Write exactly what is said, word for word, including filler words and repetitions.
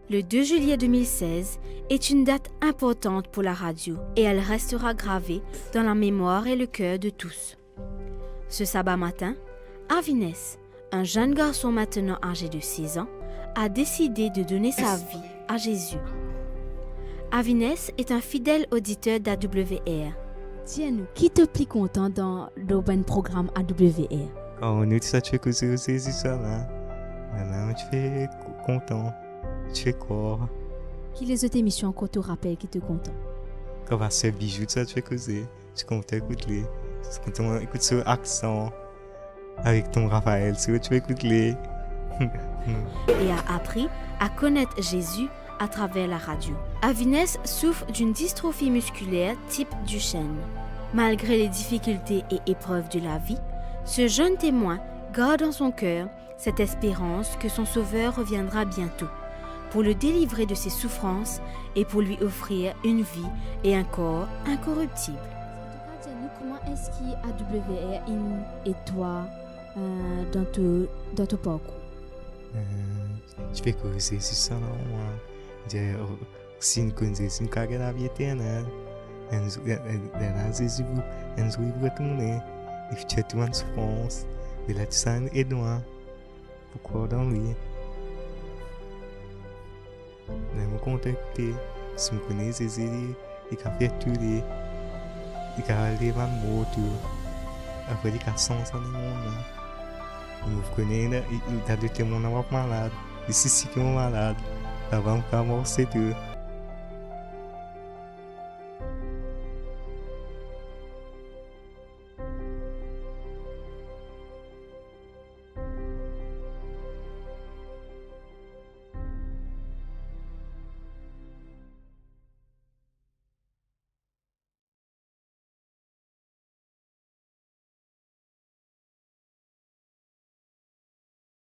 Le deux juillet deux mille seize est une date importante pour la radio et elle restera gravée dans la mémoire et le cœur de tous. Ce sabbat matin, Avines, un jeune garçon maintenant âgé de seize ans, a décidé de donner sa vie à Jésus. Avines est un fidèle auditeur d'A W R. Dir nou, ki to pli kontan dan, dan bann program A W R? Kan nou ti sa ti pe koze Zezi sa la, mwa mem ti pe kontan, ti pe krwar. Ki lezot emision ankor to rapel ki to kontan? Kan Paster Bijou sa ti pe koze, ti kontan ekout li. Ti kontan ekout so aksan. Avek tonton Raphaël, si ou ti pe ekout li. Et a appris à connaître Jésus à travers la radio. Avines souffre d'une dystrophie musculaire type Duchenne. Malgré les difficultés et épreuves de la vie, ce jeune témoin garde en son cœur cette espérance que son Sauveur reviendra bientôt pour le délivrer de ses souffrances et pour lui offrir une vie et un corps incorruptibles. An tou ka, dir nou, kouma eski A W R inn ed twa, euh, dan to, dan to parkour? Euh, ti pe koze Zezi sa la, mwa. Dir, oh, si nou konn Zezi, nou kapav gagn lavi eternel. Enn zour, enn, enn, lerla Zezi pou, enn zour li pou retourne, li pou tir tou bann soufrans, li la tou sa inn ed mwa pou krwar dan li. Me mo kontan ekoute, si mo kone Zezi, li, li kapav fer tou, li, li kapav lev bann mor tou. Apre li kapav sanz sa lemond la. Mo kone, li, li, dan lot lemond la, mo pa malad. Li sisi ki mo malad. Laba mo kapav marse tou.